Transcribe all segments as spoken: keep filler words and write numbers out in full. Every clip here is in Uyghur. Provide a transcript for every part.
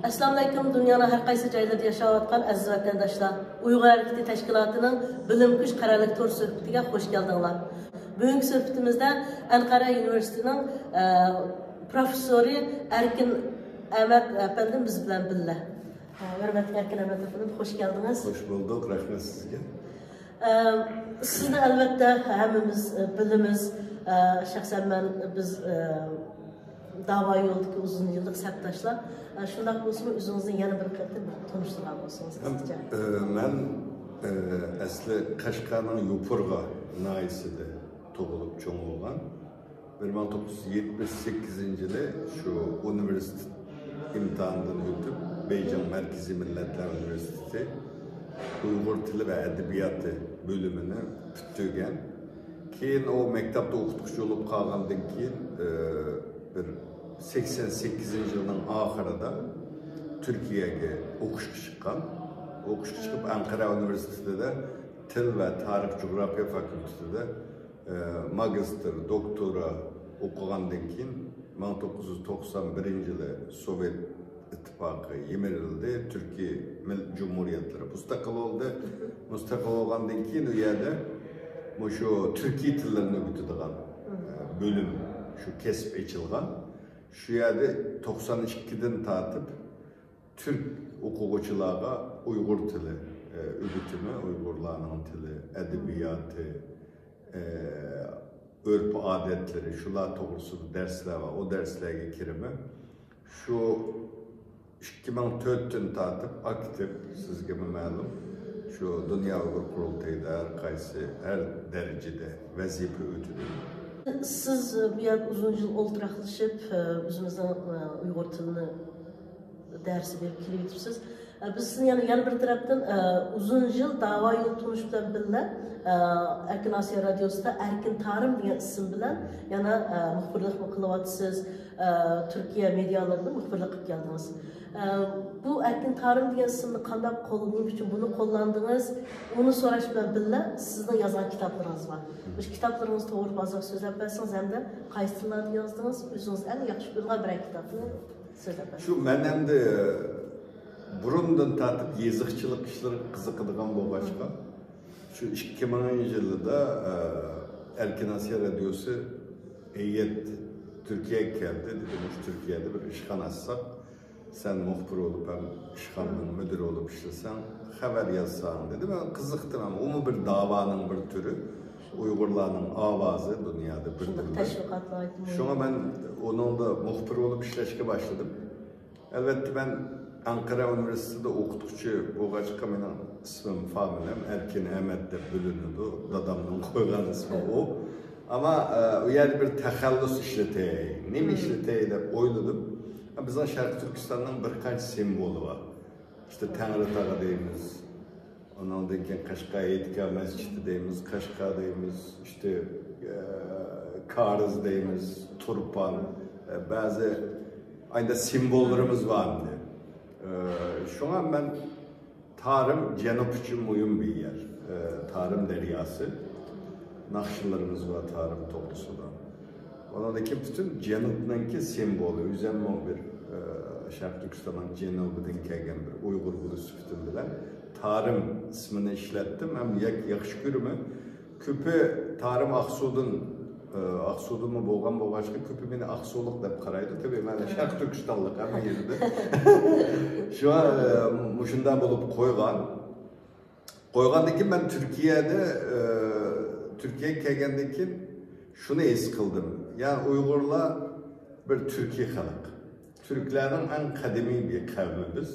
ئەسسالامۇئەلەيكۇم، دۇنيانىڭ ھەر قايسى جايلىرىدا ياشاۋاتقان ئەزىز ۋەتەنداشلار. ئۇيغۇر ھەرىكىتى تەشكىلاتىنىڭ بىلىم كۈچ قەرەللىك تور سۆھبىتىگە خوش كەلدىڭلار. بۈگۈنكى سۆھبىتىمىزدە ئەنقەرە ئۇنىۋېرسىتېتىنىڭ، ئە، پروفېسسورى ئەركىن ئەمەت ئەپەندىم بىز بىلەن بىللە. ھۆرمەتلىك ئەركىن ئەمەت ئەپەندىم، خوش كەلدىڭىز. خوش بولدۇق، رەھمەت سىزگە. ئە، سىزنى ئەلۋەتتە ھەممىمىز، ئە، بىلىمىز. ئە، شەخسەن مەن، بىز، ئە، داۋا يولىدىكى ئۇزۇن يىللىق سەپداشلار. ئە، شۇنداق بولسىمۇ، ئۆزىڭىزنى يەنە بىر قېتىم تونۇشتۇرغان بولسىڭىز قىسقىچە. ئە، مەن، ئە، ئەسلى قەشقەرنىڭ يوپۇرغا ناھىيەسىدە تۇغۇلۇپ چوڭ بولغان. بىر مىڭ توققۇز يۈز يەتمىش سەككىزىنچى يىلى شۇ ئۇنىۋېرسىتېت ئىمتىھانىدىن ئۆتۈپ، بېيجىڭ مەركىزىي مىللەتلەر ئۇنىۋېرسىتېتى ئۇيغۇر تىلى ۋە ئەدەبىياتى بۆلۈمىنى پۈتتۈرگەن. كېيىن ئۇ مەكتەپتە ئوقۇتقۇچى بولۇپ قالغاندىن كېيىن، ئى، بىر سەكسەن سەككىزىنچى يىلنىڭ ئاخىرىدا تۈركىيەگە ئوقۇشقا چىققان. ئوقۇشقا چىقىپ، ئەنقەرە ئۇنىۋېرسىتېتىدا تىل ۋە تارىخ جۇغراپىيە فاكۇلتېتىدا ئە، ماگىستر، دوكتورا ئوقۇغاندىن كېيىن، مىڭ توققۇز يۈز توقسان بىرىنچى يىلى سوۋېت ئىتتىپاقى يىمىرىلدى، تۈركىي مىل-، جۇمھۇرىيەتلىرى مۇستەقىل بولدى. مۇستەقىل بولغاندىن كېيىن ئۇ يەردە مۇشۇ تۈركىي تىللىرىنى ئۆگىتىدىغان، ئە، بۆلۈم، شۇ كەسىپ ئېچىلغان. شۇ يەردە توقسان ئىككىدىن تارتىپ تۈرك ئوقۇغۇچىلارغا ئۇيغۇر تىلى، ئە، ئۆگىتىمى، ئۇيغۇرلارنىڭ تىلى، ئەدەبىياتى، ئە، ئۆرپ-ئادەتلىرى، شۇلار توغرىسىدا دەرسلەر بار. ئۇ دەرسلەرگە كىرىمەن. شۇ ئىككى مىڭ تۆتتىن تارتىپ ئاكتىپ، سىزگىمۇ مەلۇم، شۇ دۇنيا ئۇيغۇر قۇرۇلتىيىدا ھەر قايسى، ھەر دەرىجىدە ۋەزىپە ئۆتىدىم. سىز بۇ يەردە ئۇزۇن يىل ئولتۇراقلىشىپ، ئۆزىمىزنىڭ ئۇيغۇر تىلىنى دەرسى بېرىپ كېلىۋېتىپسىز. ئە، بىز سىزنى يەنە، يەنە بىر تەرەپتىن، ئە، ئۇزۇن يىل داۋا يولى تونۇش بىلەن بىللە، ئە، ئەركىن ئاسىيا رادىيوسىدا ئەركىن تارىم دېگەن ئىسىم بىلەن يەنە، ئە، مۇخبىرلىقمۇ قىلىۋاتىسىز. ئە، تۈركىيە مېدىيالىرىدا مۇخبىرلىق قىلىپ كەلدىڭىز. ئە، بۇ ئەركىن تارىم دېگەن ئىسىمنى قانداق قول-، نېمە ئۈچۈن بۇنى قوللاندىڭىز؟ ئۇنى سوراش بىلەن بىللە سىزنىڭ يازغان كىتابلىرىڭىز بار. مۇشۇ كىتابلىرىڭىز توغرىلىق ئازراق سۆزلەپ بەرسىڭىز ھەمدە قايسى تىللاردا يازدىڭىز؟ ئۆزىڭىز ئەڭ ياخشى كۆرىدىغان بىرەر كىتابنى سۆزلەپ بەرسىڭىز. شۇ مەن ئەمدى بۇرۇندىن تارتىپ يېزىقچىلىق ئىشلىرىغا قىزىقىدىغان بولغاچقا، شۇ ئىككى مىڭىنچى يىلىدا، ئە، ئەركىن ئاسىيا رادىيوسى ھەيئەت تۈركىيەگە كەلدى. دېدى، مۇشۇ تۈركىيەدە بىر ئىشخانا ئاچساق، سەن مۇخبىر بولۇپ ھەم ئىشخانىنىڭ مۇدىرى بولۇپ ئىشلىسەڭ، خەۋەر يازساڭ، دېدى. مەن قىزىقتىم. ئۇمۇ بىر داۋانىڭ بىر تۈرى. ئۇيغۇرلارنىڭ ئاۋازى دۇنيادا بىر شۇنداق تىلدا. تەشۋىقاتلار ئېيتىمۇ. شۇڭا مەن ئۇنىڭدا مۇخبىر بولۇپ ئىشلەشكە باشلىدىم. ئەلۋەتتە، مەن ئەنقەرە ئۇنىۋېرسىتېتىدا ئوقۇتقۇچى بولغاچقا، مېنىڭ ئىسمىم، فامىلەم ئەركىن ئەمەت دەپ بىلىنىدۇ. دادامنىڭ قويغان ئىسمى ئۇ. ئەمما، ئە، ئۇ يەردە بىر تەخەللۇس ئىشلىتەي، نېمە ئىشلىتەي دەپ ئويلىدىم. بىزنىڭ شەرقىي تۈركىستاننىڭ بىر قانچە سىمۋولى بار. ئىشتە تەڭرىتاغ دەيمىز، ئۇنىڭدىن كېيىن قەشقەر ئېتىكا مەسچىتى دەيمىز، قەشقەر دەيمىز، ئىشتە، ئە، كارىز دەيمىز، تۇرپان، ئە، بەزى ئايدا سىمۋوللىرىمىز بار ئەمدى. ئە، شۇڭا مەن تارىم جەنۇب ئۈچۈن مۇھىم بىر يەر. ئە، تارىم دەرياسى. ناخشىلىرىمىز بار تارىم توغرىسىدا. ئۇنىڭدىن كېيىن پۈتۈن جەنۇبنىڭكى سىمۋولى، ئۆزۈممۇ بىر، ئە، شەرقىي تۈركىستاننىڭ جەنۇبىدىن كەلگەن بىر ئۇيغۇر بولۇش سۈپىتىم بىلەن تارىم ئىسمىنى ئىشلەتتىم ھەم ياك-، ياخشى كۆرىمەن. كۆپى تارىم ئاقسۇدىن، ئە، ئاقسۇدىنمۇ بولغان بولغاچقا، كۆپى مېنى ئاقسۇلۇق دەپ قارايدۇ. تەبىئىي، مەن شەرقىي تۈركىستانلىق ھەممە يېرىدە. شۇڭا، ئە، مۇشۇنداق بولۇپ قويغان. قويغاندىن كېيىن مەن تۈركىيەدە، ئى، تۈركىيەگە كەلگەندىن كېيىن شۇنى ھېس قىلدىم. يا ئۇيغۇرلار بىر تۈركىي خەلق. تۈركلەرنىڭ ئەڭ قەدىمىي بىر قەۋمى بىز.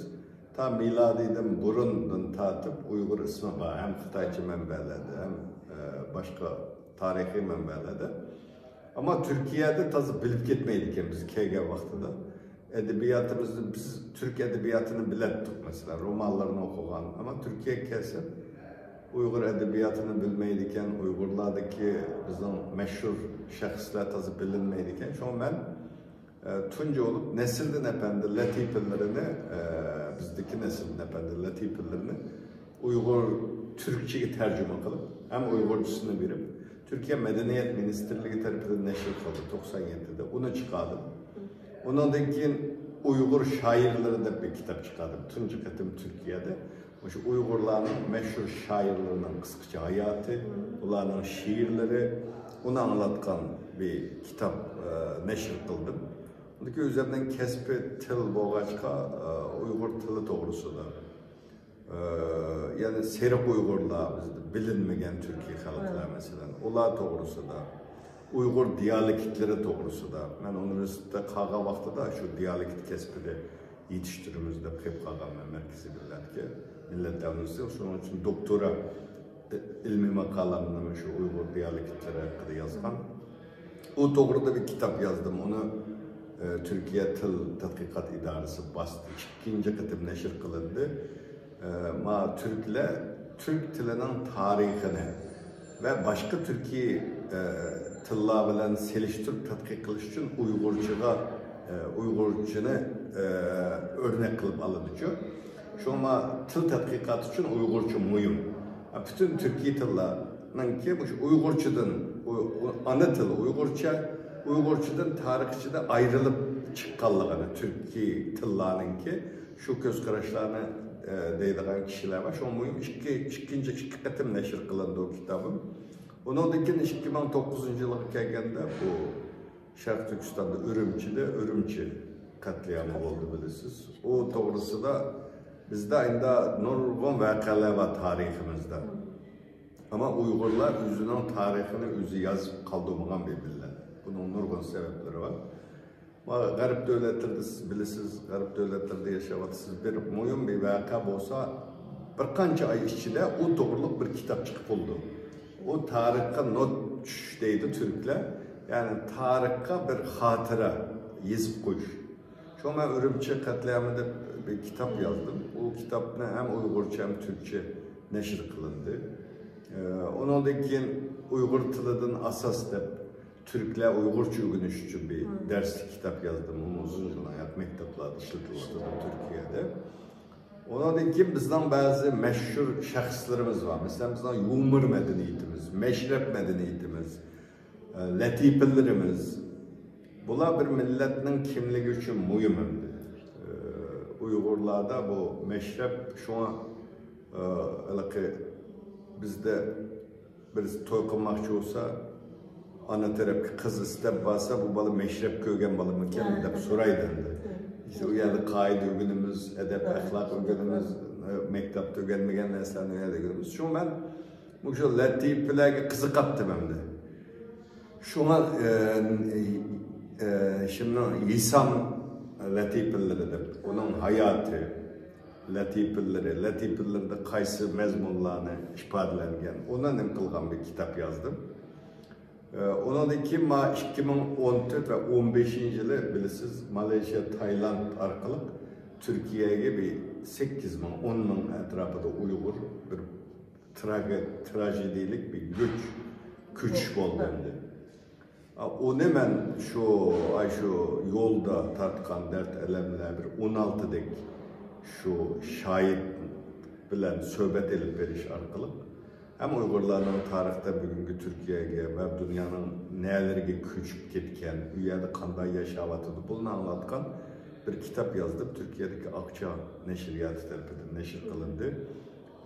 تا مىلادىدىن بۇرۇندىن تارتىپ ئۇيغۇر ئىسمى بار. ھەم خىتايچە مەنبەلەردە، ھەم، ئى، باشقا تارىخىي مەنبەلەردە. ئەمما تۈركىيەدە تازا بىلىپ كەتمەيدىكەن بىز كەلگەن ۋاقتىدا. ئەدەبىياتىمىزنى بىز تۈرك ئەدەبىياتىنى بىلەتتۇق، مەسىلەن، رومانلىرىنى ئوقۇغان. ئەمما تۈركىيەگە كەلسە ئۇيغۇر ئەدەبىياتىنى بىلمەيدىكەن، ئۇيغۇرلاردىكى بىزنىڭ مەشھۇر شەخسلەر تازا بىلىنمەيدىكەن. شۇڭا مەن، ئە، تۇنجى بولۇپ نەسىردىن ئەپەندى لەتىپىلىرىنى، ئە، بىزدىكى نەسىردىن ئەپەندى لەتىپىلىرىنى ئۇيغۇر تۈركچىگە تەرجىمە قىلىپ، ھەم ئۇيغۇرچىسىنى بېرىپ، تۈركىيە مەدەنىيەت مىنىستىرلىكى تەرىپىدىن نەشر قىلدى، توقسان يەتتىدە. ئۇنى چىقاردىم. ئۇنىڭدىن كېيىن ئۇيغۇر شائىرلىرى دەپ بىر كىتاب چىقاردىم. تۇنجى قېتىم تۈركىيەدە مۇشۇ ئۇيغۇرلارنىڭ مەشھۇر شائىرلىرىنىڭ قىسقىچە ھاياتى، ئۇلارنىڭ شېئىرلىرى، ئۇنى ئاڭلاتقان بىر كىتاب، ئە، نەشر قىلدىم. ئۇنىڭدىكى ئۆزۈمنىڭ كەسپى تىل بولغاچقا، ئە، ئۇيغۇر تىلى توغرىسىدا، ئە، يەنى سېرىق ئۇيغۇرلار، بىزدە بىلىنمىگەن تۈركىي خەلقلەر، مەسىلەن، ئۇلار توغرىسىدا، ئۇيغۇر دىيالېكتلىرى توغرىسىدا. مەن ئۇنىۋېرسىتېتتا قالغان ۋاقتىدا شۇ دىيالېكت كەسپىدە يېتىشتۈرىمىز دەپ قېلىپ قالغانمەن مەركىزىي مىللەتكە، مىللەتلەر ئۇنىۋېرسىتېتىگە. شۇنىڭ ئۈچۈن دوكتورا ئىلمىي ماقالەمنى شۇ ئۇيغۇر دىيالېكتلىرى ھەققىدە يازغان. ئۇ توغرىدا بىر كىتاب يازدىم. ئۇنى، ئە، تۈركىيە تىل تەتقىقات ئىدارىسى باستى. ئىككىنچى قېتىم نەشر قىلىندى. ئە، ما تۈركلەر تۈرك تىلىنىڭ تارىخىنى ۋە باشقا تۈركىي، ئە، تىللار بىلەن سېلىشتۇرۇپ تەتقىق قىلىش ئۈچۈن ئۇيغۇرچىغا، ئە، ئۇيغۇرچىنى، ئە، ئۆرنەك قىلىپ ئالىدۇچۇ. شۇڭا تىل تەتقىقاتى ئۈچۈن ئۇيغۇرچە مۇھىم. پۈتۈن تۈركىي تىللارنىڭكى مۇشۇ ئۇيغۇرچىدىن، ئۇ، ئۇ، ئانا تىل ئۇيغۇرچە، ئۇيغۇرچىدىن تارىخ ئىچىدە ئايرىلىپ چىققانلىقىنى، تۈركىي تىللارنىڭكى شۇ كۆز قاراشلارنى، ئە، دەيدىغان كىشىلەر بار. شۇڭا مۇھىم ئىككى، ئىككىنچى ئىككى قېتىم نەشر قىلىندى ئۇ كىتابىم. ئۇنىڭدىن كېيىن ئىككى مىڭ توققۇزىنچى يىلغا كەلگەندە بۇ شەرقىي تۈركىستاندا ئۈرۈمچىدە ئۈرۈمچى قەتلىئامى بولدى، بىلىسىز. ئۇ توغرىسىدا بىزدە ئەمدى نۇرغۇن ۋەقەلەر بار تارىخىمىزدا. ئەمما ئۇيغۇرلار ئۆزىنىڭ تارىخىنى ئۆزى يازىپ قالدۇرمىغان بىر مىللەت. بۇنىڭ نۇرغۇن سەۋەبلىرى بار. ۋە غەرب دۆلەتلىرىدە سىز بىلىسىز، غەرب دۆلەتلىرىدە ياشاۋاتىسىز. بىر مۇھىم بىر ۋەقە بولسا، بىر قانچە ئاي ئىچىدە ئۇ توغرىلىق بىر كىتاب چىقىپ بولىدۇ. ئۇ تارىخقا نوت چۈشۈش دەيدۇ تۈركلەر. يەنى تارىخقا بىر خاتىرە يېزىپ قويۇش. شۇڭا مەن ئۈرۈمچى قەتلىئامى دەپ بىر كىتاب يازدىم. ئۇ كىتابنى ھەم ئۇيغۇرچە ھەم تۈركچە نەشر قىلىندى. ئە، ئۇنىڭدىن كېيىن ئۇيغۇر تىلىدىن ئاساس دەپ تۈركلەر ئۇيغۇرچە ئۆگىنىش ئۈچۈن بىر دەرسلىك كىتاب يازدىم. ئۇمۇ ئۇزۇن يىللار مەكتەپلەردە ئىشلىتىلىۋاتىدۇ تۈركىيەدە. ئۇنىڭدىن كېيىن بىزنىڭ بەزى مەشھۇر شەخسلىرىمىز بار. مەسىلەن، بىزنىڭ يۇمۇر مەدەنىيىتىمىز، مەشرەپ مەدەنىيىتىمىز، ئە، لەتىپىلىرىمىز. بۇلار بىر مىللەتنىڭ كىملىكى ئۈچۈن مۇھىم ئەمدى. ئە، ئۇيغۇرلاردا بۇ مەشرەپ شۇڭا، ئە، ھېلىقى بىزدە بىرسى توي قىلماقچى بولسا، ئانا تەرەپكە قىز ئىستەپ بارسا، بۇ بالا مەشرەپ كۆرگەن بالىمىكەن دەپ سورايدۇ ئەمدى. ئىشتە ئۇ يەردە قائىدە ئۆگىنىمىز، ئەدەپ، ئەخلاق ئۆگىنىمىز، مەكتەپتە ئۆگەنمىگەن نەرسىلەرنى ئۇ يەردە ئۆگىنىمىز. شۇڭا مەن مۇشۇ لەتىپىلەرگە قىزىقاتتىم ئەمدى. شۇڭا، ئە، ئە، شىمنىڭ يىسام لەتىپىلىرى دەپ، ئۇنىڭ ھاياتى، لەتىپىلىرى، لەتىپىلىرىدە قايسى مەزمۇنلارنى ئىپادىلەنگەن، ئۇنى نېمە قىلغان بىر كىتاب يازدىم. ئە، ئۇنىڭدىن كېيىن ما ئىككى مىڭ ئون تۆت ۋە ئون بەشىنچى يىلى بىلىسىز، مالايشىيا، تايلاند ئارقىلىق تۈركىيەگە بىر سەككىز مىڭ، ئون مىڭ ئەتراپىدا ئۇيغۇر بىر تراگې-، تراژېدىيىلىك بىر گۆچ، كۆچۈش بولدى ئەمدى. ئۇنى مەن شۇ، ئاي، شۇ يولدا تارتقان دەرد-ئەلەملەر بىر ئون ئالتىدەك شۇ شاھىت بىلەن سۆھبەت ئېلىپ بېرىش ئارقىلىق ھەم ئۇيغۇرلارنىڭ تارىختا بۈگۈنكى تۈركىيەگە ۋە دۇنيانىڭ نەلىرىگە كۆچۈپ كەتكەن، ئۇ يەردە قانداق ياشاۋاتىدۇ، بۇنى ئاڭلاتقان بىر كىتاب يازدىم. تۈركىيەدىكى ئاكچا نەشرىياتى تەرىپىدىن نەشر قىلىندى.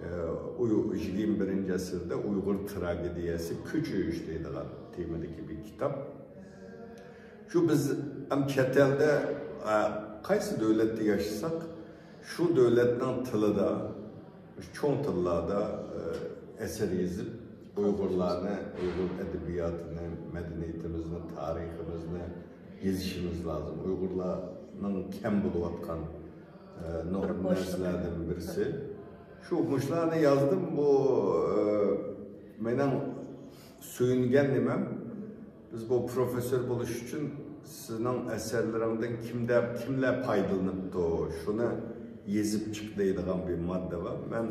ئە، ئۇ يىگىرمە بىرىنچى ئەسىردە ئۇيغۇر تراگېدىيەسى، كۆچۈش دەيدىغان تېمىدىكى بىر كىتاب. شۇ بىز ھەم چەت ئەلدە، ئە، قايسى دۆلەتتە ياشىساق، شۇ دۆلەتنىڭ تىلىدا، چوڭ تىللاردا، ئە، ئەسەر يېزىپ، ئۇيغۇرلارنى، ئۇيغۇر ئەدەبىياتىنى، مەدەنىيىتىمىزنى، تارىخىمىزنى يېزىشىمىز لازىم. ئۇيغۇرلارنىڭ كەم بولۇۋاتقان ئە، نۇرغۇن نەرسىلەردىن بىرسى. شۇ مۇشۇلارنى يازدىم. بۇ، ئە، مېنىڭ سۆيۈنگەن نېمەم، بىز بۇ پروفېسسور بولۇش ئۈچۈن سىزنىڭ ئەسەرلىرىڭدىن كىمدە-، كىملەر پايدىلىنىپتۇ، شۇنى يېزىپ چىق دەيدىغان بىر ماددا بار. مەن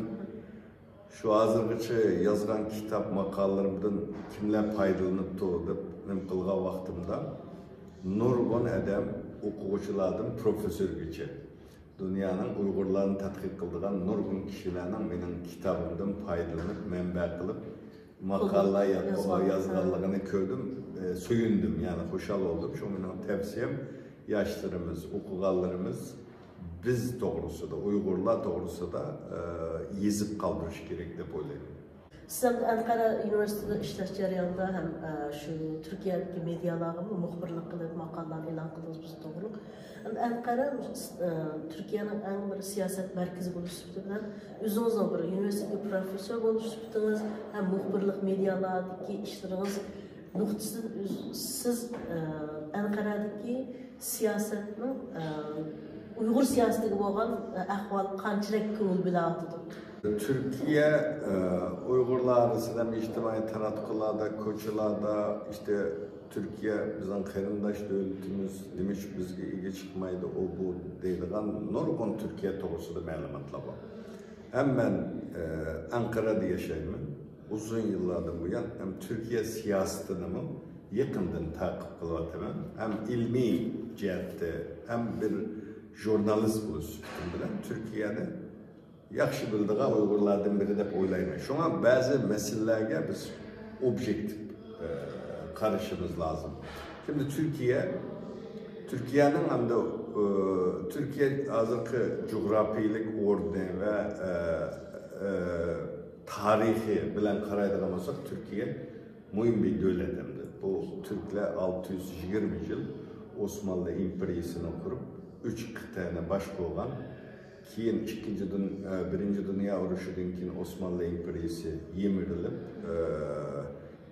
شۇ ھازىرغىچە يازغان كىتاب ماقالىلىرىمدىن كىملەر پايدىلىنىپتۇ دەپ نېمە قىلغان ۋاقتىمدا، نۇرغۇن ئادەم، ئوقۇغۇچىلاردىن پروفېسسورغىچە. دۇنيانىڭ ئۇيغۇرلارنى تەتقىق قىلىدىغان نۇرغۇن كىشىلەرنىڭ مېنىڭ كىتابىمدىن پايدىلىنىپ، مەنبە قىلىپ ماقالىلەر يا-، يازغان، يازغانلىقىنى كۆردۈم. ئە، سۆيۈندۈم، يەنى خۇشال بولدۇم. شۇ مېنىڭ تەۋسىيەم، ياشلىرىمىز، ئوقۇغانلىرىمىز بىز توغرىسىدا، ئۇيغۇرلار توغرىسىدا، ئە، يېزىپ قالدۇرۇش كېرەك دەپ ئويلايمەن. سىز ئەنقەرە يۇنىۋېرسىتېتىدا ئىشلەش جەريانىدا ھەم، ئە، شۇ تۈركىيەدىكى مېدىيالارغىمۇ مۇخبىرلىق قىلىپ، ماقالىلەرنى ئېلان قىلدىڭىز، بىز توغرۇلۇق. ئەنقەرە، ئە، تۈركىيەنىڭ ئەڭ بىر سىياسەت مەركىزى بولۇش سۈپىتى بىلەن ئۆزىڭىزنىڭ بىر يۇنىۋېرسىتېتتىكى پروفېسسور بولۇش سۈپىتىڭىز ھەم مۇخبىرلىق، مېدىيالاردىكى ئىشلىرىڭىز نۇقتىسىدىن ئۆز-، سىز، ئە، ئەنقەرەدىكى سىياسەتنىڭ، ئە، ئۇيغۇر سىياسىتىگە بولغان، ئە، ئەھۋال قانچىلىك كۆڭۈل بۆلۈۋاتىدۇ؟ تۈركىيە، ئە، ئۇيغۇرلار ئارىسىدا ھەم ئىجتىمائىي تاراتقۇلاردا، كوچىلاردا، ئىشتە، تۈركىيە بىزنىڭ قېرىنداش دۆلىتىمىز، نېمە ئۈچۈن بىزگە ئىگە چىقمايدۇ، ئۇ، بۇ دەيدىغان نۇرغۇن تۈركىيە توغرىسىدا مەلۇماتلار بار. ھەم مەن، ئە، ئەنقەرەدە ياشايمەن. ئۇزۇن يىللاردىن بۇيان ھەم تۈركىيە سىياسىتىنىمۇ يېقىندىن تەقىب قىلىۋاتىمەن. ھەم ئىلمىي جەھەتتە، ھەم بىر ژۇرنالىست بولۇش سۈپىتىم بىلەن تۈركىيەنى ياخشى بىلىدىغان ئۇيغۇرلاردىن بىرى دەپ ئويلايمەن. شۇڭا بەزى مەسىلىلەرگە بىز ئوبيېكتىپ، ئە، قارىشىمىز لازىم. شىمدى تۈركىيە، تۈركىيەنىڭ ئەمدى، ئە، تۈركىيە ھازىرقى جۇغراپىيىلىك ئورنى ۋە، ئە، ئە، تارىخى بىلەن قارايدىغان بولساق، تۈركىيە مۇھىم بىر دۆلەت ئەمدى. بۇ تۈركلەر ئالتە يۈز يىگىرمە يىل ئوسمانلى ئىمپېرىيىسىنى قۇرۇپ، ئۈچ قىتئەنى باش بولغان. كېيىن ئىككىنچى دۇن-، ئە، بىرىنچى دۇنيا ئۇرۇشىدىن كېيىن ئوسمانلى ئىمپېرىيىسى يىمىرىلىپ، ئە،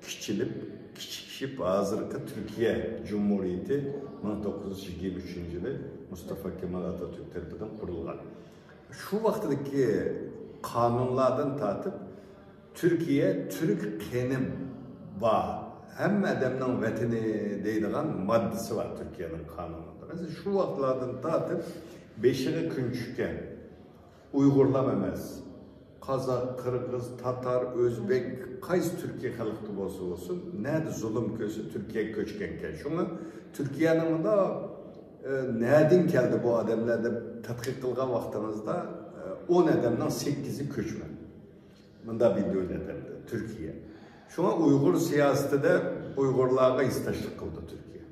كىچىلىپ، كىچىكىشىپ، ھازىرقى تۈركىيە جۇمھۇرىيىتى مىڭ توققۇز يۈز يىگىرمە ئۈچىنچى يىلى مۇستافا كېمال ئاتاتۈرك تەرىپىدىن قۇرۇلغان. شۇ ۋاقتىدىكى قانۇنلاردىن تارتىپ، تۈركىيە تۈرك قېنى بار، ھەممە ئادەمنىڭ ۋەتىنى دەيدىغان ماددىسى بار تۈركىيەنىڭ قانۇنىدا. مەسىلەن، شۇ ۋاقىتلاردىن تارتىپ بېشىغا كۈن چۈشكەن ئۇيغۇرلار ئەمەس، قازاق، قىرغىز، تاتار، ئۆزبېك، قايسى تۈركىي خەلقتە بولسا بولسۇن، نەدە زۇلۇم كۆرسە تۈركىيەگە كۆچكەنكەن. شۇڭا تۈركىيەنىڭ مۇنداق، ئە، نەدىن كەلدى بۇ ئادەملەر دەپ تەتقىق قىلغان ۋاقتىمىزدا، ئە، ئون ئادەمنىڭ سەككىزى كۆچمەن. مۇنداق بىر دۆلەت ئەمدى تۈركىيە. شۇڭا ئۇيغۇر سىياسىتىدە ئۇيغۇرلارغا ھېسداشلىق قىلىدۇ تۈركىيە.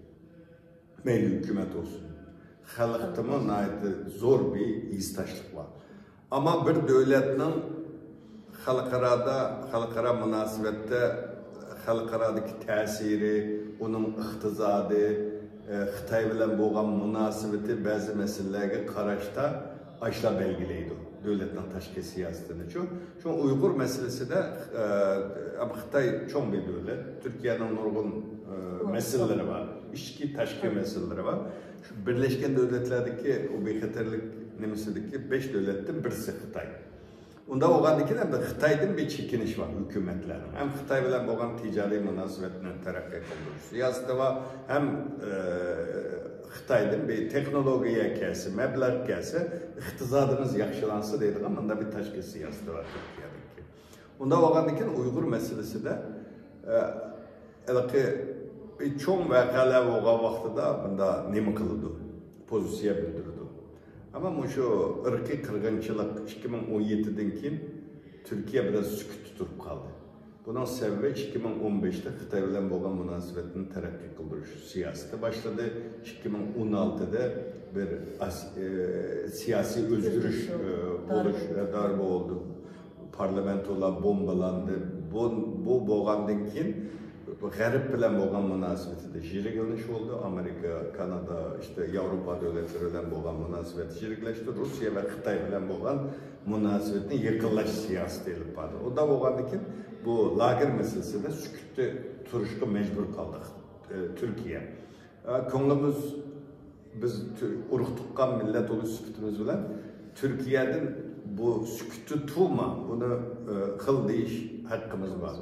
مەيلى ھۆكۈمەت بولسۇن، خەلقتىمۇ ناھايىتى زور بىر ھېسداشلىق بار. ئەمما بىر دۆلەتنىڭ خەلقئارادا، خەلقئارا مۇناسىۋەتتە، خەلقئارادىكى تەسىرى، ئۇنىڭ ئىقتىسادى، ئە، خىتاي بىلەن بولغان مۇناسىۋىتى، بەزى مەسىلىلەرگە قاراشتا ئاشۇلار بەلگىلەيدۇ دۆلەتنىڭ تاشقى سىياسىتىنىچۇ. شۇڭا ئۇيغۇر مەسىلىسىدە، ئە، خىتاي چوڭ بىر دۆلەت، تۈركىيەنىڭ نۇرغۇن، ئە، مەسىلىلىرى بار، ئىچكى، تاشقى مەسىلىلىرى بار. شۇ بىرلەشكەن دۆلەتلەردىكى ئۇ بىخەتەرلىك نېمىسىدىكى بەش دۆلەتتىن بىرسى خىتاي. ئۇنداق بولغاندىكىن، ئەمدى خىتايدىن بىر چېكىنىش بار ھۆكۈمەتلەرنىڭ. ھەم خىتاي بىلەن بولغان تىجارىي مۇناسىۋەتنى تەرەققىي قىلدۇرۇش سىياسىتى بار، ھەم، ئە، خىتايدىن بىر تېخنولوگىيە كەلسە، مەبلەغ كەلسە، ئىقتىسادىمىز ياخشىلانسا دەيدىغان مۇنداق بىر تاشقى سىياسىتى بار تۈركىيەدىكى. ئۇنداق بولغاندىكىن ئۇيغۇر مەسىلىسىدە، ئە، ھېلىقى بىر چوڭ ۋەقەلەر بولغان ۋاقتىدا بۇنداق نېمە قىلىدۇ؟ پوزىتسىيە بىلدۈرىدۇ. ئەمما مۇشۇ ئىرقىي قىرغىنچىلىق ئىككى مىڭ ئون يەتتىدىن كېيىن تۈركىيە بىراز سۈكۈتتە تۇرۇپ قالدى. بۇنىڭ سەۋەبى ئىككى مىڭ ئون بەشتە خىتاي بىلەن بولغان مۇناسىۋەتنى تەرەققىي قىلدۇرۇش سىياسىتى باشلىدى. ئىككى مىڭ ئون ئالتىدا بىر ئاس-، ئى، سىياسىي ئۆزگىرىش، ئۆزگىرىش ئى، بولۇش، دار بولدى. پارلامېنتولار بومبىلاندى. بۇ، بۇ بولغاندىن كېيىن غەرب بىلەن بولغان مۇناسىۋىتىدە يىرىكلىنىش بولدى. ئامېرىكا، كانادا، ئىشتە ياۋروپا دۆلەتلىرى بىلەن بولغان مۇناسىۋەت يىرىكلەشتى. روسىيە ۋە خىتاي بىلەن بولغان مۇناسىۋەتنى يېقىنلاش سىياسىتى ئېلىپ باردى. ئۇنداق بولغاندىن كېيىن بۇ لاگېر مەسىلىسىدە سۈكۈتتە تۇرۇشقا مەجبۇر قالدى، ئى، تۈركىيە. ئە، كۆڭلىمىز، بىز تۈ-، ئۇرۇق تۇغقان مىللەت بولۇش سۈپىتىمىز بىلەن تۈركىيەدىن بۇ سۈكۈتتە تۇرما، بۇنى، ئە، قىل دېيىش ھەققىمىز بار.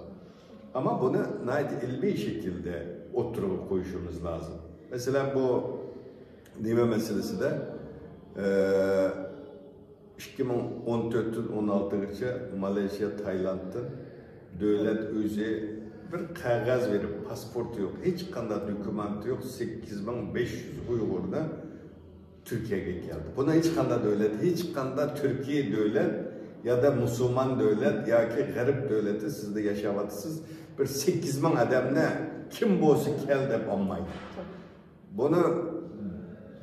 ئەمما بۇنى ناھايىتى ئىلمىي شەكىلدە ئوتتۇرىغا قويۇشىمىز لازىم. مەسىلەن، بۇ نېمە مەسىلىسىدە، ئە، ئىككى مىڭ ئون تۆتتىن ئون ئالتىغىچە مالايشىيا، تايلاندتىن دۆلەت ئۆزى بىر قەغەز بېرىپ، پاسپورتى يوق، ھېچقانداق دوكۇمېنتى يوق، سەككىز مىڭ بەش يۈز ئۇيغۇرنى تۈركىيەگە كەلدى. بۇنى ھېچقانداق دۆلەت، ھېچقانداق تۈركىي دۆلەت يا دا مۇسۇلمان دۆلەت ياكى غەرب دۆلىتى، سىزدە ياشاۋاتىسىز، بىر سەككىز مىڭ ئادەمنى كىم بولسا كەل دەپ ئالمايدۇ. بۇنى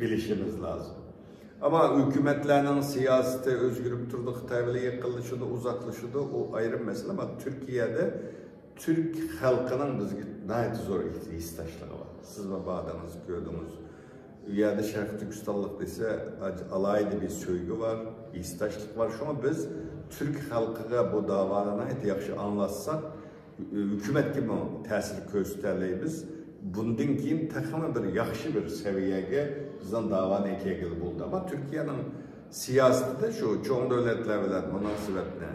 بىلىشىمىز لازىم. ئەمما ھۆكۈمەتلەرنىڭ سىياسىتى ئۆزگىرىپ تۇرىدۇ، خىتاي بىلەن يېقىنلىشىدۇ، ئۇزاقلىشىدۇ، ئۇ ئايرىم مەسىلە. ئەمما تۈركىيەدە تۈرك خەلقىنىڭ بىزگە ناھايىتى زور ھېسداشلىقى بار. سىزمۇ باردىڭىز، كۆردىڭىز. ئۇ يەردە شەرقىي تۈركىستانلىق دېسە، ئالاھىدە بىر سۆيگۈ بار، ھېسداشلىق بار. شۇڭا بىز تۈرك خەلقىگە بۇ داۋانى ناھايىتى ياخشى ئاڭلاتساق، ھۆكۈمەتكىمۇ تەسىر كۆرسىتەلەيمىز. بۇندىن كېيىن تېخىمۇ بىر ياخشى بىر سەۋىيەگە بىزنىڭ داۋانى ئەكەلگىلى بولىدۇ. ئەمما تۈركىيەنىڭ سىياسىتىدە شۇ چوڭ دۆلەتلەر بىلەن مۇناسىۋەتنى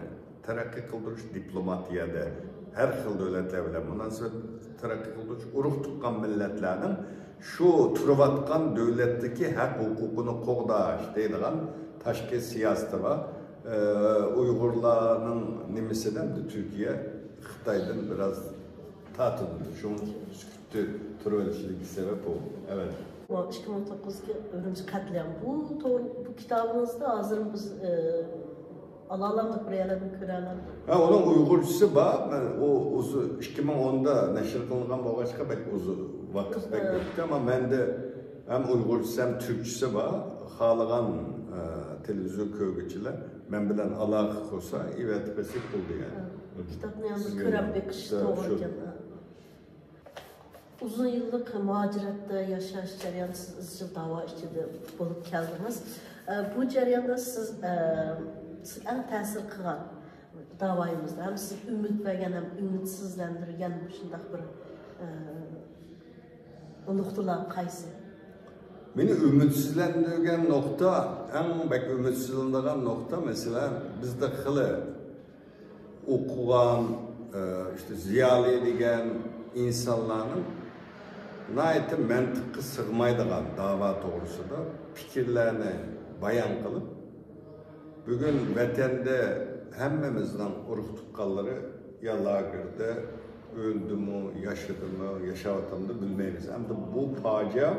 تەرەققىي قىلدۇرۇش، دىپلوماتىيەدە ھەر خىل دۆلەتلەر بىلەن مۇناسىۋەت تەرەققىي قىلدۇرۇش، ئۇرۇق تۇغقان مىللەتلەرنىڭ شۇ تۇرۇۋاتقان دۆلەتتىكى ھەق ھوقۇقىنى قوغداش دەيدىغان تاشقى سىياسىتى بار. ئە، ئۇيغۇرلارنىڭ نېمىسىدە ئەمدى تۈركىيە خىتايدىن بىراز تارتىنىدۇ. شۇڭا سۈكۈتتە تۇرۇۋېلىشىدىكى سەۋەب بۇ. ئەۋەتە. بۇ ئىككى مىڭ توققۇزدىكى ئۈرۈمچى قەتلىئامى. بۇ توغرا، بۇ كىتابىڭىزدا ھازىر بىز، ئە، ئالالامدۇق، بىر يەرلەردىن كۆرەلەمدۇق؟ ھە، ئۇنىڭ ئۇيغۇرچىسى بار. مەن ئۇ، ئۇزۇن، ئىككى مىڭ ئوندا نەشر قىلىنغان بولغاچقا، بەك ئۇزۇن ۋاقىت بەك ئۆتتى. ئەمما مەندە ھەم ئۇيغۇرچىسى ھەم تۈركچىسى بار. خالىغان، ئە، تېلېۋىزور كۆرگۈچىلەر مەن بىلەن ئالاقە قىلسا، ئېۋەتىپ بەرسەك بولدى يەنى. ھە، بۇ كىتابنى ھەم بىر سىزگە كۆرۈپ بېقىش شۇ توغرا ئىكەن. ھە. ئۇزۇن يىللىق مۇھاجىرەتتە ياشاش جەريانىدا سىز ئىزچىل داۋا ئىچىدە بولۇپ كەلدىڭىز. ئە، بۇ جەرياندا سىز، ئە، سىز ئەڭ تەسىر قىلغان داۋايىڭىزدا ھەم سىز ئۈمىد بەرگەن ھەم ئۈمىدسىزلەندۈرگەن مۇشۇنداق بىر، ئە، نۇقتىلار قايسى؟ مېنى ئۈمىدسىزلەندۈرگەن نۇقتا، ئەڭ بەك ئۈمىدسىزلىنىدىغان نۇقتا، مەسىلەن، بىزدە خېلى ئوقۇغان، ئە، ئىشتە زىيالىي دېگەن ئىنسانلارنىڭ ناھايىتى مەنتىققە سىغمايدىغان داۋا توغرىسىدا پىكىرلەرنى بايان قىلىپ، بۈگۈن ۋەتەندە ھەممىمىزنىڭ ئۇرۇق تۇغقانلىرى يا لاگېردا ئۆلدىمۇ، ياشىدىمۇ، ياشاۋاتامدۇ بىلمەيمىز. ئەمدى بۇ پاجىئە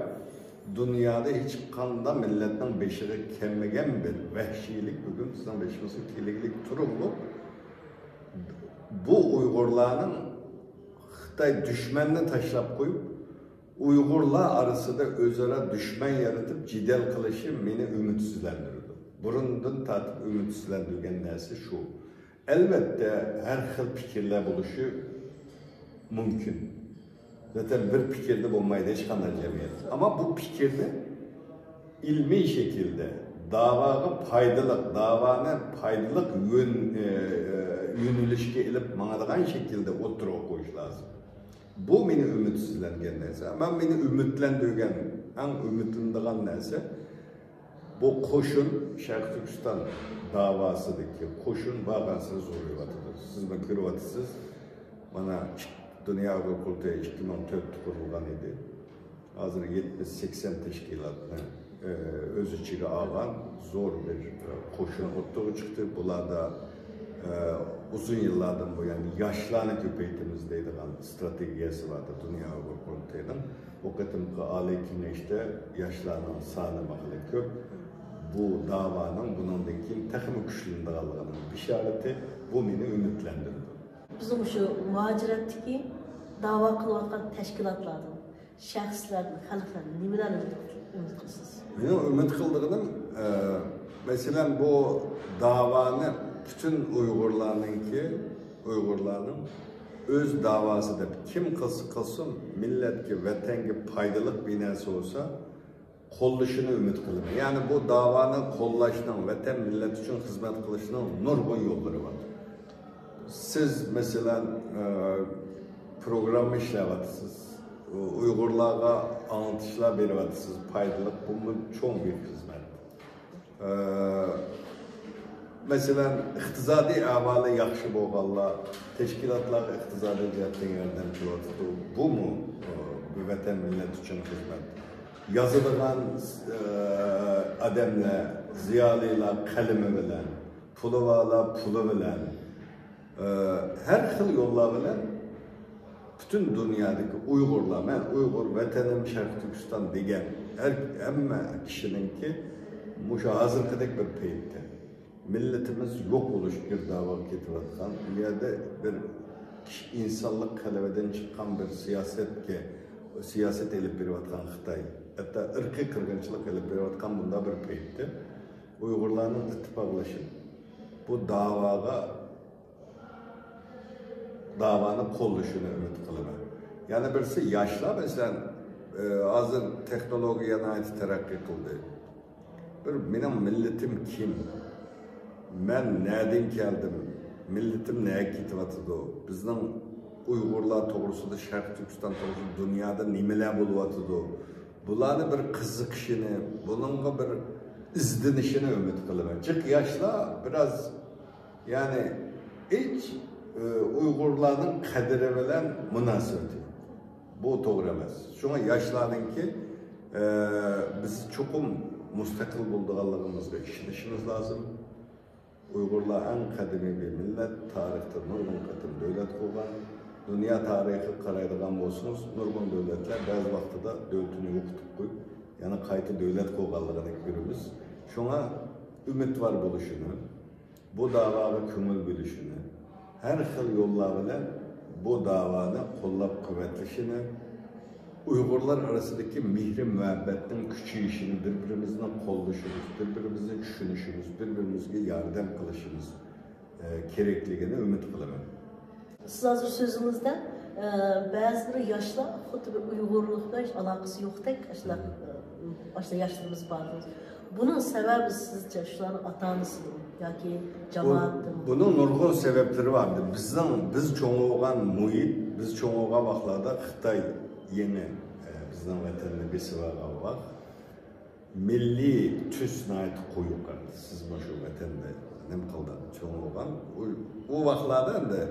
دۇنيادا ھېچقانداق مىللەتنىڭ بېشىغا كەلمىگەن بىر ۋەھشىيلىك بۈگۈن بىزنىڭ بېشىمىزغا كېلىگلىك تۇرۇقلۇق. بۇ ئۇيغۇرلارنىڭ خىتاي دۈشمەننى تاشلاپ قويۇپ، ئۇيغۇرلار ئارىسىدا ئۆزئارا دۈشمەن يارىتىپ جېدەل قىلىشى مېنى ئۈمىدسىزلەندۈرىدۇ. بۇرۇندىن تارتىپ ئۈمىدسىزلەندۈرگەن نەرسە شۇ. ئەلۋەتتە، ھەر خىل پىكىرلەر بولۇشى مۇمكىن. زاتەن بىر پىكىردە بولمايدۇ ھېچقانداق جەمئىيەت. ئەمما بۇ پىكىرنى ئىلمىي شەكىلدە، داۋاغا پايدىلىق، داۋانى پايدىلىق يۆن-، ئە، يۆنىلىشكە ئېلىپ ماڭىدىغان شەكىلدە ئوتتۇرىغا قويۇش لازىم. بۇ مېنى ئۈمىدسىزلەنگەن نەرسە. ئەمما مېنى ئۈمىدلەندۈرگەن، ئەڭ ئۈمىدلىنىدىغان نەرسە، بۇ قوشۇن، شەرقىي تۈركىستان داۋاسىدىكى قوشۇن بارغانسېرى زورىيىۋاتىدۇ. سىز مانا كۆرۈۋاتىسىز، مانا، دۇنيا ئۇيغۇر قۇرۇلتىيى ئىككى مىڭ تۆتتە قۇرۇلغان ئىدى. ھازىر يەتمىش، سەكسەن تەشكىلاتنى، ئە، ئۆز ئىچىگە ئالغان زور بىر، ئە، قوشۇن ئوتتۇرىغا چىقتى. بۇلاردا، ئە، ئۇزۇن يىللاردىن بۇيان ياشلارنى كۆپەيتىمىز دەيدىغان ئىستراتېگىيەسى بار ئىدى دۇنيا ئۇيغۇر قۇرۇلتىيىنىڭ. بۇ قېتىمقى ئالىي كېڭەشتە ياشلارنىڭ سانى باقىلى كۆپ. بۇ داۋانىڭ بۇنىڭدىن كېيىن تېخىمۇ كۈچلىنىدىغانلىقىنىڭ بېشارىتى. بۇ مېنى ئۈمىدلەندۈرىدۇ. بىزنىڭ مۇشۇ مۇھاجىرەتتىكى داۋا قىلىۋاتقان تەشكىلاتلاردىن، شەخسلەردىن، خەلقلەردىن نېمىلەرنى ئۈمىد، ئۈمىد قىلىسىز؟ مېنىڭ ئۈمىد قىلىدىغىنىم، ئە، مەسىلەن، بۇ داۋانى پۈتۈن ئۇيغۇرلارنىڭكى، ئۇيغۇرلارنىڭ ئۆز داۋاسى دەپ، كىم قىلسا قىلسۇن، مىللەتكە، ۋەتەنگە پايدىلىق بىر نەرسە بولسا، قوللىشىنى ئۈمىد قىلىمەن. يەنى بۇ داۋانى قوللاشنىڭ، ۋەتەن، مىللەت ئۈچۈن خىزمەت قىلىشنىڭ نۇرغۇن يوللىرى بار. سىز، مەسىلەن، ئە، پروگرامما ئىشلەۋاتىسىز، ئۇيغۇرلارغا ئاڭلىتىشلار بېرىۋاتىسىز، پايدىلىق، بۇمۇ چوڭ بىر خىزمەت. ئە، مەسىلەن، ئىقتىسادىي ئەھۋالى ياخشى بولغانلار تەشكىلاتلارغا ئىقتىسادىي جەھەتتىن ياردەم قىلىۋاتىدۇ. بۇمۇ، ئە، بىر ۋەتەن، مىللەت ئۈچۈن خىزمەت. يازىدىغان، ئە، ئادەملەر، زىيالىيلار قەلىمى بىلەن، پۇلى بارلار پۇلى بىلەن، ئە، ھەر خىل يوللار بىلەن پۈتۈن دۇنيادىكى ئۇيغۇرلار، مەن ئۇيغۇر، ۋەتىنىم شەرقىي تۈركىستان دېگەن ھەر، ھەممە كىشىنىڭكى مۇشۇ ھازىرقىدەك بىر پەيتتە مىللىتىمىز يوق بولۇش گىردابىغا كېتىۋاتقان، ئۇ يەردە بىر كىشى، ئىنسانلىق قەلبىدىن چىققان بىر سىياسەتكە، سىياسەت ئېلىپ بېرىۋاتقان خىتاي، ھەتتا ئىرقىي قىرغىنچىلىق ئېلىپ بېرىۋاتقان بۇنداق بىر پەيتتە ئۇيغۇرلارنىڭ ئىتتىپاقلىشىپ، بۇ داۋاغا داۋانى قوللىشىنى ئۈمىد قىلىمەن. يەنە بىرسى ياشلار، مەسىلەن، ئە، ھازىر تېخنولوگىيە ناھايىتى تەرەققىي قىلدى. بىر مېنىڭ مىللىتىم كىم؟ مەن نەدىن كەلدىم؟ مىللىتىم نەگە كېتىۋاتىدۇ؟ بىزنىڭ ئۇيغۇرلار توغرىسىدا، شەرقىي تۈركىستان توغرىسىدا دۇنيادا نېمىلەر بولۇۋاتىدۇ؟ بۇلارنى بىر قىزىقىشىنى، بۇنىڭغا بىر ئىزدىنىشىنى ئۈمىد قىلىمەن. جىق ياشلار بىراز يەنى ھېچ، ئە، ئۇيغۇرلارنىڭ قەدرى بىلەن مۇناسىۋىتى يوق. بۇ توغرا ئەمەس. شۇڭا ياشلارنىڭكى، ئە، بىز چوقۇم مۇستەقىل بولىدىغانلىقىمىزغا ئىشىنىشىمىز لازىم. ئۇيغۇرلار ئەڭ قەدىمىي بىر مىللەت، تارىختا نۇرغۇن قېتىم دۆلەت قۇرغان. دۇنيا تارىخىغا قارايدىغان بولسىڭىز، نۇرغۇن دۆلەتلەر بەزى ۋاقتىدا دۆلىتىنى يوقىتىپ قويۇپ، يەنە قايتا دۆلەت قۇرغانلىقىنى كۆرىمىز. شۇڭا ئۈمىدۋار بولۇشىنى، بۇ داۋاغا كۆڭۈل بۆلۈشىنى، ھەر خىل يوللار بىلەن بۇ داۋانى قوللاپ قۇۋۋەتلىشىنى، ئۇيغۇرلار ئارىسىدىكى مېھرى مۇھەببەتنىڭ كۈچىيىشىنى، بىر-بىرىمىزنى قوللىشىمىز، بىر-بىرىمىزنى چۈشىنىشىمىز، بىر-بىرىمىزگە ياردەم قىلىشىمىز، ئە، كېرەكلىكىنى ئۈمىد قىلىمەن. سىز ھازىر سۆزىڭىزدە، ئە، بەزى بىر ياشلار خۇددى بىر ئۇيغۇرلۇق بىلەن ھېچ ئالاقىسى يوقتەك، ئاشۇنداق، ئە، ئاشۇنداق ياشلىرىمىز بار. بۇنىڭ سەۋەبى سىزچە شۇلارنىڭ ئاتا-ئانىسىدىمۇ ياكى بۇ، جامائەتتىمۇ؟ بۇنىڭ نۇرغۇن سەۋەبلىرى بار. بىزنىڭ، بىز چوڭ بولغان مۇھىت، بىز چوڭ بولغان ۋاقىتلاردا خىتاي يېڭى، ئە، بىزنىڭ ۋەتەننى بېسىۋالغان ۋاقىت. مىللىي تۈس ناھايىتى قويۇق ئىدى. سىز مۇشۇ ۋەتەندە نېمە قىلدى؟ چوڭ بولغان. ئۇ، ئۇ ۋاقىتلاردا ئەمدى،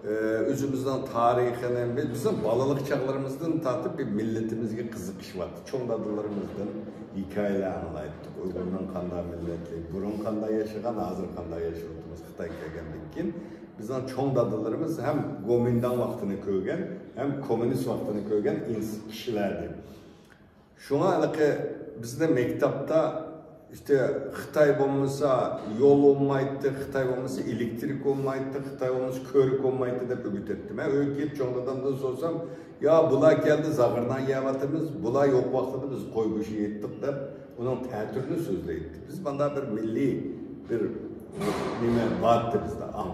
ئە، ئۆزىمىزنىڭ تارىخىنى، بىز، بىزنىڭ بالىلىق چاغلىرىمىزدىن تارتىپ بىر مىللىتىمىزگە قىزىقىش بار ئىدى. چوڭ دادىلىرىمىزدىن ھېكايىلەر ئاڭلايتتۇق. ئۇيغۇرنىڭ قانداق مىللەتلىك، بۇرۇن قانداق ياشىغان، ھازىر قانداق ياشاۋاتىمىز. خىتاي كەلگەندىن كېيىن بىزنىڭ چوڭ دادىلىرىمىز ھەم گومىنداڭ ۋاقتىنى كۆرگەن، ھەم كوممۇنىست ۋاقتىنى كۆرگەن ئىنس-، كىشىلەر ئىدى. شۇڭا ھېلىقى بىزنى مەكتەپتە ئىشتە خىتاي بولمىسا يول بولمايتتى، خىتاي بولمىسا ئېلېكتىرىك بولمايتتى، خىتاي بولمىسا كۆۋرۈك بولمايتتى دەپ ئۆگىتەتتى. مەن ئۆيگە كېلىپ چوڭ دادامدىن سورىسام، يا بۇلار كەلدى زاغرىنان يەۋاتىمىز، بۇلار يوق ۋاقتىدا بىز قوي گۆشى يەيتتۇق دەپ ئۇنىڭ تەتۈرىنى سۆزلەيتتى. بىز مانداق بىر مىللىي بىر نېمە بارتتى بىزدە، ئاڭ.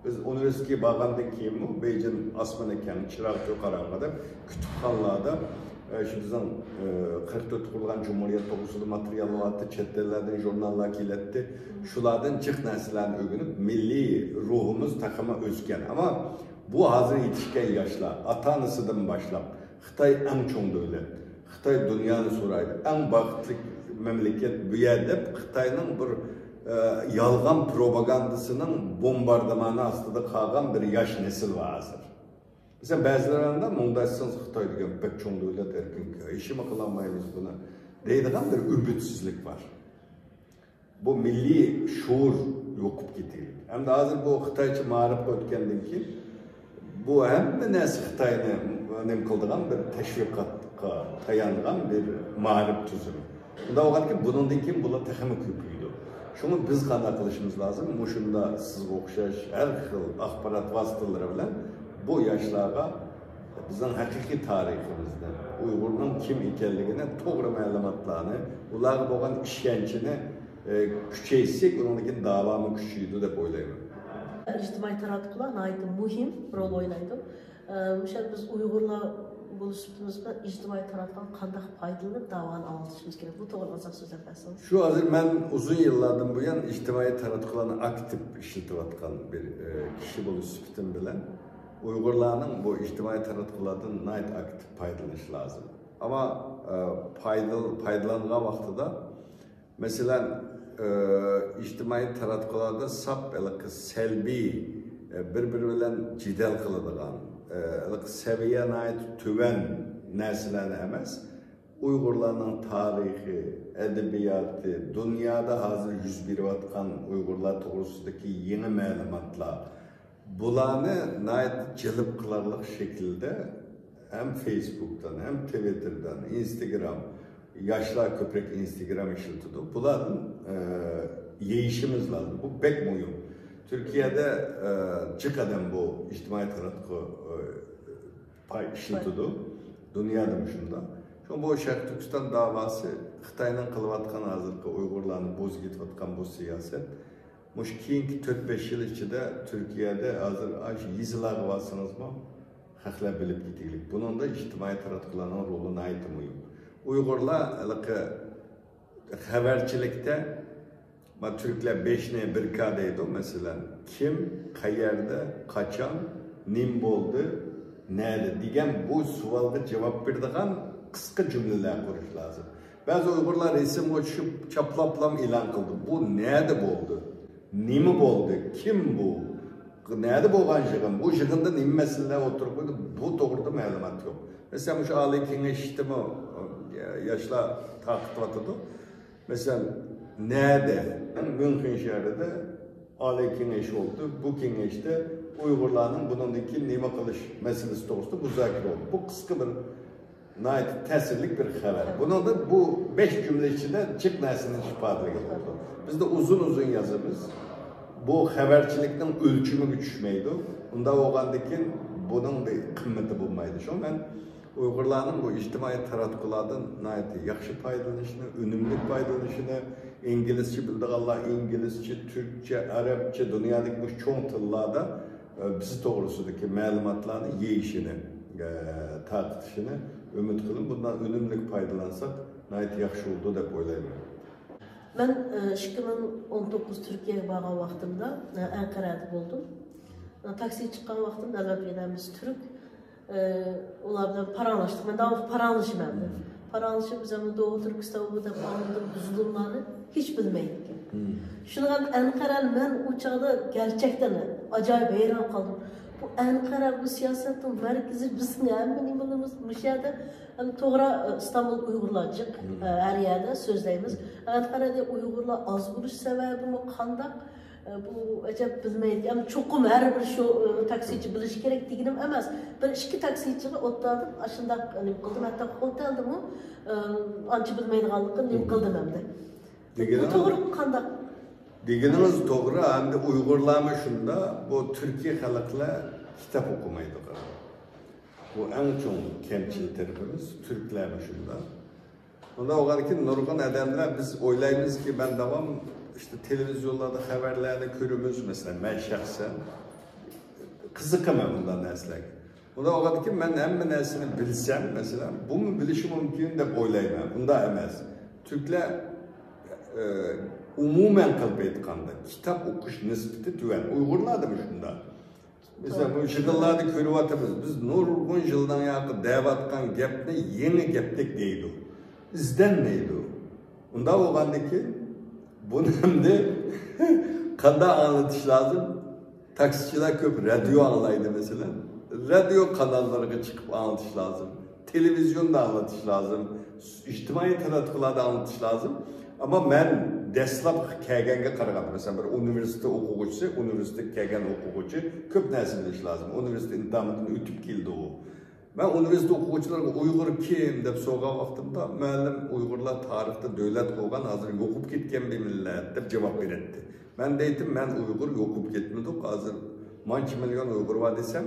بىز ئۇنىۋېرسىتېتكە بارغاندىن كېيىنمۇ بېيجىڭ ئاسمىنى كەڭ، چىراغ چوڭ، قاراڭغۇ دەپ كۇتۇپخانىلاردا، ئە، شۇ بىزنىڭ، ئە، قىرىق تۆت قۇرۇلغان جۇمھۇرىيەت توغرىسىدا ماتېرىياللار بارتتى، چەت ئەللەردىن ژۇرناللار كېلەتتى. شۇلاردىن جىق نەرسىلەرنى ئۆگىنىپ، مىللىي روھىمىز تېخىمۇ ئۆسكەن. ئەمما بۇ ھازىر يېتىشكەن ياشلار، ئاتا-ئانىسىدىن باشلاپ، خىتاي ئەڭ چوڭ دۆلەت، خىتاي دۇنيانى سورايدۇ، ئەڭ بەختلىك مەملىكەت بۇ يەر دەپ خىتاينىڭ بىر، ئە، يالغان پروپاگاندىسىنىڭ بومباردىمانى ئاستىدا قالغان بىر ياش نەسىل بار ھازىر. مەسىلەن، بەزىلەر ئاڭدا مۇڭداشسىز خىتاي دېگەن بەك چوڭ دۆلەت، ئەركىن، ھېچنېمە قىلالمايمىز بۇنى دەيدىغان بىر ئۈمىدسىزلىك بار. بۇ مىللىي شۇئۇر يوقىپ كېتىدۇ. ئەمدى ھازىر بۇ خىتايچە مائارىپقا ئۆتكەندىن كېيىن، بۇ ھەممە نەرسە خىتاينى نېمە قىلىدىغان بىر تەشۋىقاتقا تايانغان بىر مائارىپ تۈزۈمى. شۇنداق بولغاندىكىن، بۇنىڭدىن كېيىن بۇلار تېخىمۇ كۆپىيىدۇ. شۇڭا بىز قانداق قىلىشىمىز لازىم؟ مۇشۇنداق سىزگە ئوخشاش ھەر خىل ئاخبارات ۋاسىتىلىرى بىلەن بۇ ياشلارغا بىزنىڭ ھەقىقىي تارىخىمىزنى، ئۇيغۇرنىڭ كىم ئىكەنلىكىنى، توغرا مەلۇماتلارنى، ئۇلارغا بولغان ئىشەنچىنى، ئە، كۈچەيتسەك، ئۇنىڭدىن كېيىن داۋامۇ كۈچىيىدۇ دەپ ئويلايمەن. ئىجتىمائىي تاراتقۇلار ناھايىتى مۇھىم رول ئوينايدۇ. ئە، مۇشۇ بىز ئۇيغۇرلار بولۇش سۈپىتىمىز بىلەن ئىجتىمائىي تاراتقۇدىن قانداق پايدىلىنىپ داۋانى ئاڭلىتىشىمىز كېرەك؟ بۇ توغرىلىق ئازراق سۆزلەپ بەرسىڭىز. شۇ ھازىر مەن ئۇزۇن يىللاردىن بۇيان ئىجتىمائىي تاراتقۇلارنى ئاكتىپ ئىشلىتىۋاتقان بىر، ئە، كىشى بولۇش سۈپىتىم بىلەن، ئۇيغۇرلارنىڭ بۇ ئىجتىمائىي تاراتقۇلاردىن ناھايىتى ئاكتىپ پايدىلىنىشى لازىم. ئەمما، ئە، پايدىل-، پايدىلانغان ۋاقتىدا، مەسىلەن، ئە، ئىجتىمائىي تاراتقۇلاردا ساپ ھېلىقى سەلبىي، ئە، بىر-بىرى بىلەن جېدەل قىلىدىغان، ئە، ھېلىقى سەۋىيە ناھايىتى تۆۋەن نەرسىلەرنى ئەمەس، ئۇيغۇرلارنىڭ تارىخى، ئەدەبىياتى، دۇنيادا ھازىر يۈز بېرىۋاتقان ئۇيغۇرلار توغرىسىدىكى يېڭى مەلۇماتلار، بۇلارنى ناھايىتى جەلپ قىلارلىق شەكىلدە ھەم فېيسبۇكتىن، ھەم تىۋىتتېردىن، ئىنستاگرام، ياشلار كۆپرەك ئىنستاگرام ئىشلىتىدۇ. بۇلاردىن، ئە، يېيىشىمىز لازىم. بۇ بەك مۇھىم. تۈركىيەدە، ئە، جىق ئادەم بۇ ئىجتىمائىي تاراتقۇ، ئە، پاي ئىشلىتىدۇ. دۇنيادا مۇشۇنداق. شۇڭا بۇ شەرقىي تۈركىستان داۋاسى، خىتاينىڭ قىلىۋاتقان ھازىرقى ئۇيغۇرلارنى بوزۇپ كېتىۋاتقان بۇ سىياسەت، مۇشۇ كېيىنكى تۆت-بەش يىل ئىچىدە تۈركىيەدە ھازىر ئاشۇ يېزىلارغا بارسىڭىزمۇ خەقلەر بىلىپ كېتىگلىك. بۇنىڭدا ئىجتىمائىي تاراتقۇلارنىڭ رولى ناھايىتى مۇھىم. ئۇيغۇرلار ھېلىقى خەۋەرچىلىكتە، ما، تۈركلەر بېشنى بىر كا دەيدۇ، مەسىلەن، كىم، قەيەردە، قاچان، نېمە بولدى، نەدە دېگەن بۇ سوئالغا جاۋاب بېرىدىغان قىسقا جۈملىلەر قۇرۇش لازىم. بەزى ئۇيغۇرلار رەسىمگە چۈشۈپ، چاپلاپلام ئېلان قىلدى. بۇ نەدە بولدى؟ نېمە بولدى؟ كىم بۇ؟ نەدە بولغان يىغىن؟ بۇ يىغىندا نېمە مەسىلىلەر ئوتتۇرىغا قويۇلدى؟ بۇ توغرىدا مەلۇمات يوق. مەسىلەن، مۇشۇ ئالىي كېڭەشتىمۇ ياشلار تارقىتىۋاتىدۇ. مەسىلەن، نەدە؟ ميۇنخېن شەھىرىدە ئالىي كېڭەش بولدى. بۇ كېڭەشتە ئۇيغۇرلارنىڭ بۇنىڭدىن كېيىن نېمە قىلىش مەسىلىسى توغرىسىدا مۇزاكىرە بولدى. بۇ قىسقا بىر ناھايىتى تەسىرلىك بىر خەۋەر. بۇنىڭدا بۇ بەش جۈملە ئىچىدە جىق نەرسىنى ئىپادىلىگەن بولىدۇ. بىزدە ئۇزۇن-ئۇزۇن يازىمىز. بۇ خەۋەرچىلىكنىڭ ئۆلچىمىگە چۈشمەيدۇ. ئۇنداق بولغاندىكىن بۇنىڭ بىر قىممىتى بولمايدۇ. شۇڭا مەن ئۇيغۇرلارنىڭ بۇ ئىجتىمائىي تاراتقۇلاردىن ناھايىتى ياخشى پايدىلىنىشىنى، ئۈنۈملۈك پايدىلىنىشىنى، ئىنگلىزچە بىلىدىغانلار ئىنگلىزچە، تۈركچە، ئەرەبچە، دۇنيادىكى بۇ چوڭ تىللاردا ئە، بىز توغرىسىدىكى مەلۇماتلارنى يېيىشىنى، ئە، تارقىتىشىنى ئۈمىد قىلىمەن. بۇندىن ئۈنۈملۈك پايدىلانساق، ناھايىتى ياخشى بولىدۇ دەپ ئويلايمەن. مەن، ئە، ئىككى مىڭ ئون توققۇز تۈركىيەگە بارغان ۋاقتىمدا، ئە، ئەنقەرەدە بولدۇم. ئە، تاكسىغا چىققان ۋاقتىمدا، ئەلۋەتتە، يەنە ھەممىسى تۈرك. ئە، ئۇلار بىلەن پاراڭلاشتۇق. مەن داۋاملىق پاراڭلىشىمەن. پاراڭلىشىپ، بىز ئەمدى دوغۇ تۈركىستان بۇ دەپ ئاڭلىدىم، بۇ زۇلۇملارنى ھېچ بىلمەيدىكەن. شۇنىڭغا ئەنقەرە، مەن ئۇ چاغدا گەرچەكتىن ئاجايىپ ھەيران قالدىم. بۇ ئەنقەرە، بۇ سىياسەتنىڭ مەركىزى، بىزنىڭ ھەممە نېمىلىرىمىز مۇشۇ يەردە. ئەمدى توغرا، ئىستانبۇل ئۇيغۇرلار جىق، ھەر يەردە سۆزلەيمىز. ئەنقەرەدە ئۇيغۇرلار ئاز بولۇش سەۋەبىمۇ قانداق؟ بۇ ئەجەب بىلمەيدىكەن. چوقۇم ھەر بىر شۇ، ئە، تاكسىچى بىلىشى كېرەك دېگىنىم ئەمەس. بىر ئىككى تاكسىچىغا ئولتۇردۇم، ئاشۇنداق نېمە قىلدىم. ھەتتا خوتەلدىمۇ، ئە، ئانچە بىلمەيدىغانلىقىنى نېمە قىلدىم ئەمدى. بۇ دېگىنىڭىز، توغرىمۇ قانداق؟ دېگىنىڭىز توغرا. ئەمدى ئۇيغۇرلارمۇ شۇنداق. بۇ تۈركىي خەلقلەر كىتاب ئوقۇمايدۇ. بۇ ئەڭ چوڭ كەمچىل تەرىپىمىز. تۈركلەرمۇ شۇنداق. ئۇنداق بولغاندىكىن نۇرغۇن ئادەملەر، بىز ئويلايمىزكى، مەن داۋام ئىشتە تېلېۋىزىيونلاردا خەۋەرلەرنى كۆرىمىز، مەسىلەن، مەن شەخسەن قىزىقىمەن بۇنداق نەرسىلەرگە. ئۇنداق بولغاندىكىن مەن ھەممە نەرسىنى بىلسەم، مەسىلەن، بۇمۇ بىلىشى مۇمكىن دەپ ئويلايمەن. ئۇنداق ئەمەس. تۈركلەر، ئە، ئومۇمەن قىلىپ ئېيتقاندا، كىتاب ئوقۇش نىسبىتى تۆۋەن. ئۇيغۇرلاردا مۇشۇنداق. مەسىلەن، بۇ يىغىنلاردا كۆرۈۋاتىمىز. بىز نۇرغۇن يىلدىن ياقى دەۋاتقان گەپنى يېڭى گەپتەك دەيدۇ. ئىزدەنمەيدۇ. ئۇنداق بولغاندىكىن بۇنى ئەمدى قانداق ئاڭلىتىش لازىم؟ تاكسىچىلار كۆپ رادىيو ئاڭلايدۇ، مەسىلەن. رادىيو قاناللىرىغا چىقىپ ئاڭلىتىش لازىم. تېلېۋىزىيوندا ئاڭلىتىش لازىم. ئىجتىمائىي تاراتقۇلاردا ئاڭلىتىش لازىم. ئەمما مەن دەسلەپ كەلگەنگە قارىغاندا، مەسىلەن، بىر ئۇنىۋېرسىتېت ئوقۇغۇچىسى، ئۇنىۋېرسىتېتكە كەلگەن ئوقۇغۇچى كۆپ نەرسە بىلىشى لازىم. ئۇنىۋېرسىتېت ئىمتىھانىدىن ئۆتۈپ كېلىدۇ ئۇ. مەن ئۇنىۋېرسىتېت ئوقۇغۇچىلىرىغا «ئۇيغۇر كىم؟» دەپ سورىغان ۋاقتىمدا، مۇئەللىم «ئۇيغۇرلار تارىختا دۆلەت قۇرغان، ھازىر يوقىپ كەتكەن بىر مىللەت» دەپ جاۋاب بېرەتتى. مەن دەيتتىم، مەن ئۇيغۇر يوقىپ كەتمىدۇق، ھازىر مانچە مىليون ئۇيغۇر بار دېسەم،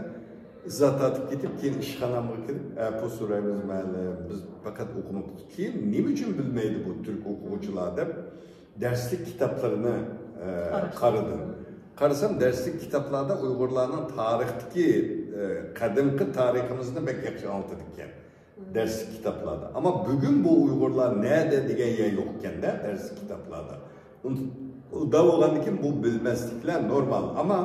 ئىزا تارتىپ كېتىپ، كېيىن ئىشخانامغا كىرىپ، ئەپۇ سورايمىز، مۇئەللىم، بىز پەقەت ئوقۇمىدۇق. كېيىن نېمە ئۈچۈن بىلمەيدۇ بۇ تۈرك ئوقۇغۇچىلار دەپ، دەرسلىك كىتابلىرىنى، ئە، قارىدىم. قارىسام، دەرسلىك كىتابلاردا ئۇيغۇرلارنىڭ تارىختىكى، ئە، قەدىمكى تارىخىمىزنى بەك ياخشى ئاڭلىتىدىكەن. دەرسلىك كىتابلاردا. ئەمما بۈگۈن بۇ ئۇيغۇرلار نەدە دېگەن يەر يوق ئىكەن-دە، دەرسلىك كىتابلاردا. ئۇن-، ئۇنداق بولغاندىكىن بۇ بىلمەسلىكلەر نورمال. ئەمما،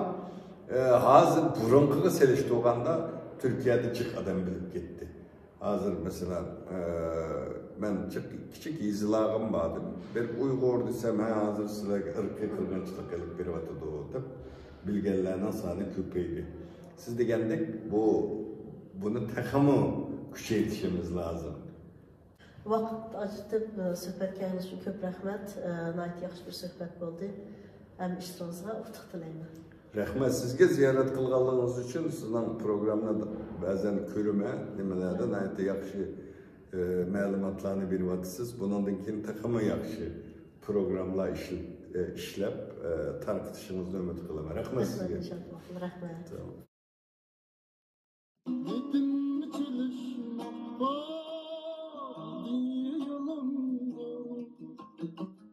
ئە، ھازىر بۇرۇنقىغا سېلىشتۇرغاندا تۈركىيەدە جىق ئادەم بىلىپ كەتتى. ھازىر مەسىلەن، ئە، مەن جىق كىچىك يېزىلارغىمۇ باردىم. بىر ئۇيغۇر دېسەم، ھە، ھازىر سىلەرگە ئىرقىي قىرغىنچىلىق ئېلىپ بېرىۋاتىدۇ دەپ بىلگەنلەرنىڭ سانى كۆپەيدى. سىز دېگەندەك بۇ، بۇنى تېخىمۇ كۈچەيتىشىمىز لازىم. ۋاقىت ئاجرىتىپ، ئە، سۆھبەتكە ئايلىنىشى كۆپ رەھمەت. ئە، ناھايىتى ياخشى بىر سۆھبەت بولدى. ھەممە ئىشلىرىڭىزغا ئۇتۇق تىلەيمەن. رەھمەت سىزگە زىيارەت قىلغانلىقىڭىز ئۈچۈن. سىزنىڭ پروگراممىنى بەزەن كۆرىمەن، نېمىلەردە ناھايىتى ياخشى ئە، مەلۇماتلارنى بېرىۋاتىسىز. بۇنىڭدىن كېيىن تېخىمۇ ياخشى پروگراممىلار ئىشلىپ، ئە، ئىشلەپ، ئە، تارقىتىشىڭىزنى ئۈمىد قىلىمەن. رەھمەت سىزگە. رەھمەت. تامام. دېدىم چېلىشماق بار دېگىنىمدۇ،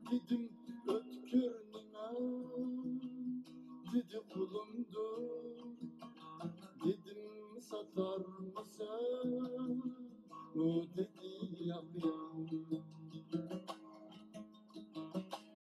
دېدىم ئۆتكۈر نېمە، دېدى قولۇمدۇ، دېدىم ساتارمىسەن، ئۇ دېدى